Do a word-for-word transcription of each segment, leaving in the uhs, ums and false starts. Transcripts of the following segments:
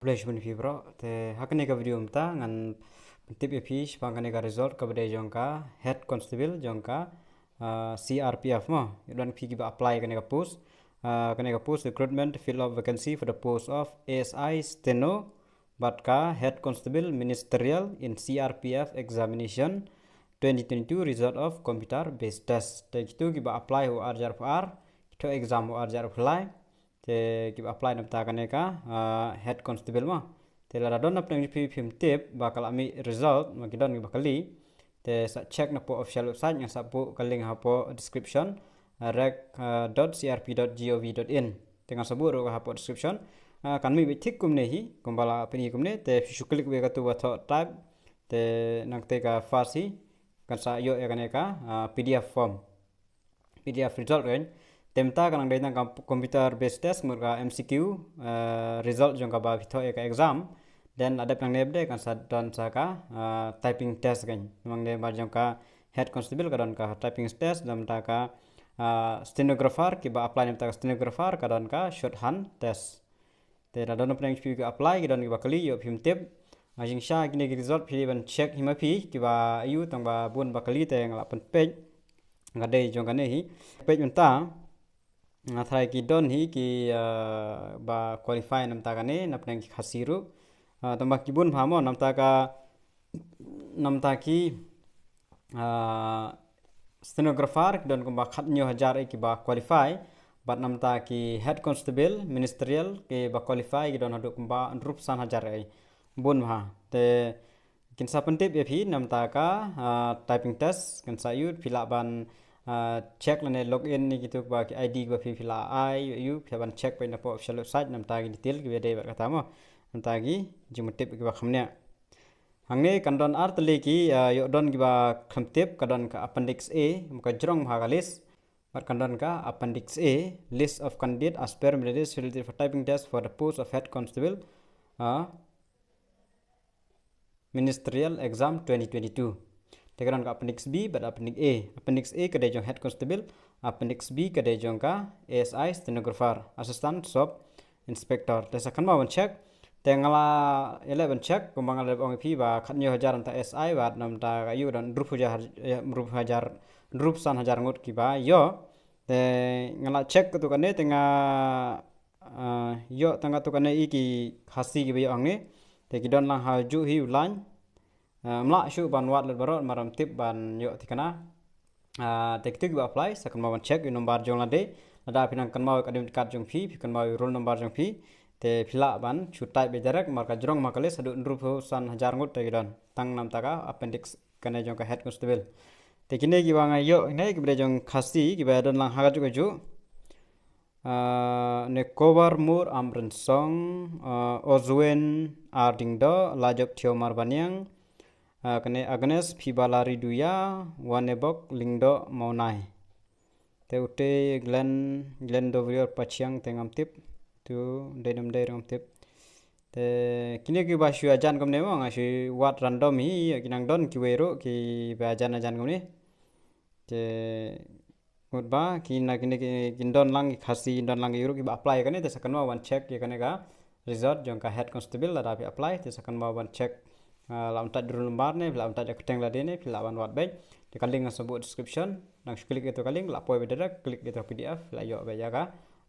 Khublei shibun phi bro. Te ha kane ka video mynta ngan pyntip ïa phi shaphang kane ka result kaba dei jong ka head constable jong ka, ah, C R P F mo. Ïa don phi kiba apply kane ka post. Ah, kane ka post recruitment fill up vacancy for the post of A S I steno bad ka head constable ministerial in C R P F examination twenty twenty-two result of computer based test. Te kito kiba apply u ar jar ar, kito exam u ar jar lai. Te kiba apply namta kane ka, ah, head constable mo. Te lada don na pdeng jong phi phim tip ba ka la mih result, ma ki don kiba kali. Te sa check na po official website, ngan sa buh ka link hapo description, ah, rec dot C R P dot gov dot in. Te ngan sa buh ruh ka hapo description. Ah, kan mih beit thik kumne hi, kumba la pyni kumne, te phi shu click beit katu ba thoh type. Te nangta ka first hi, kan sa ïoh ïa kane ka, ah, P D F form. P D F result kan. Te mynta ka nang dei tang ka computer based test mut ka M C Q, eh, result jong kaba phi thoh ïa ka exam. Then la dep nangne bad kan sa don sa ka, eh, typing test kan. Namar ne ba jong ka head constable ka don ka typing test, don mynta ka, eh, stenographer kiba apply namta ka stenographer ka don ka shorthand test. Te lada don pdeng jong phi ki apply, ki don kiba kali, ïoh phim tip. Nga jingshisha kine ki result phi ban check hi ma phi kiba ïoh tang ba bun ba kali te nga la pynpeit. Nga dei jong kane hi. Peit mynta. Nga tharai ki don hi ki, ah, ba qualify namta kane, na pdeng ki Khasi ruh. Ah, tang ba ki bun bha mo, namta ka, namta ki, ah, stenographer, ki don kumba khathynñiew hajar kiba qualify, bad namta ki head constable, ministerial, kiba qualify, ki don haduh kumba hynriewphew san hajar. Bun bha. Te, kin sa pyntip ïa phi, namta ka, ah, typing test, kan sa ïoh, phi lah ban, ah, check lane log in ïa kitu ba ki I D ba phi phi lah ai, ïoh, phi lah ban check beit na po official website, namta ki detail, kiba dei bad kata mo. Namta ki, jingmyntip kiba kham nia. Hangne kan don ar tylli ki, ah, ïoh don kiba khlem tip, ka don ka appendix A, ka jrong bha ka list. Bad kan don ka appendix A, list of candidate as per merit selected for typing test for the post of head constable, ah, ministerial exam twenty twenty-two. Te ka don ka appendix B, bad appendix A. Appendix A ka dei jong head constable, appendix B ka dei jong ka A S I stenographer, assistant sub inspector. Te sa kynmaw ban check. Te nga la ïaleh ban check, kumba nga la ong ïa phi ba khathynñiew hajar namta S I bad namta ka ïoh don hynriewphew hajar, eh, hynriewphew hajar, hynriewphew san hajar ngut kiba ïoh. Te nga la check katu kane te nga, ah, ïoh tang katu kane i ki Khasi kiba ïoh hangne. Te ki don lang ha juh hi u line. Ah, ym lah shuh ban wad lut baroh, namar ym tip ban ïoh thikna. Ah, te kitu kiba apply, sa kynmaw ban check ïa u nombar jong lade. Lada phi nang kynmaw ïa ka admit card jong phi, phi kynmaw ïa u roll number jong phi. Te phi lah ban shu type beit direct, namar ka jrong bha ka list, haduh hynriewphew san hajar ngut te ki don. Tang namta ka appendix kane jong ka head constable. Te kine kiba nga ïoh, kine kiba dei jong Khasi, kiba don lang ha kajuh kajuh. Ah, ne Kobar Mur Amrensong, ah, Ozwen Ardingdo, Lajop Thiomar Baniang, ah, kane Agnes Phibala Riduya, Wanebok Lingdo Maunai. Te ute Glenn, Glenn Dovrior Pachiang te ngam tip. Tu dei nam dei ngam tip. Te kine kiba shu ïajan kumne mo, nga shu wad random hi, ki nang don kiwei ruh kiba ïajan ïajan kumne. Te mut ba kine kine ki, kin don lang ki Khasi, kin don lang ki ruh kiba apply kane, te sa kynmaw ban check ïa kane ka result jong ka head constable lada phi apply, te sa kynmaw ban check, ah, la ym tait roll number ne, la ym tait ïa ka kyrteng lade ne, phi lah ban wad beit. Te ka link nga sa buh description, nang shu click ïa tu ka link, la poi beit direct, click ïa tu P D F, la ïoh beit ïa ka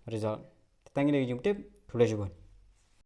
result. Te tang kine ki jingtip, khublei shibun.